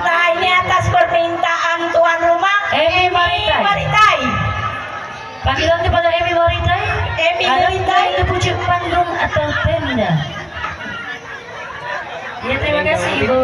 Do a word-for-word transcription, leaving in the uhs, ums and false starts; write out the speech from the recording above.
Ini atas permintaan tuan rumah, Emi Emi Maritai. Maritai. Panggilan kepada Emi Maritai. Emi Maritai. Ada di pucuk panggung atau tenda. Ya, terima kasih, Ibu.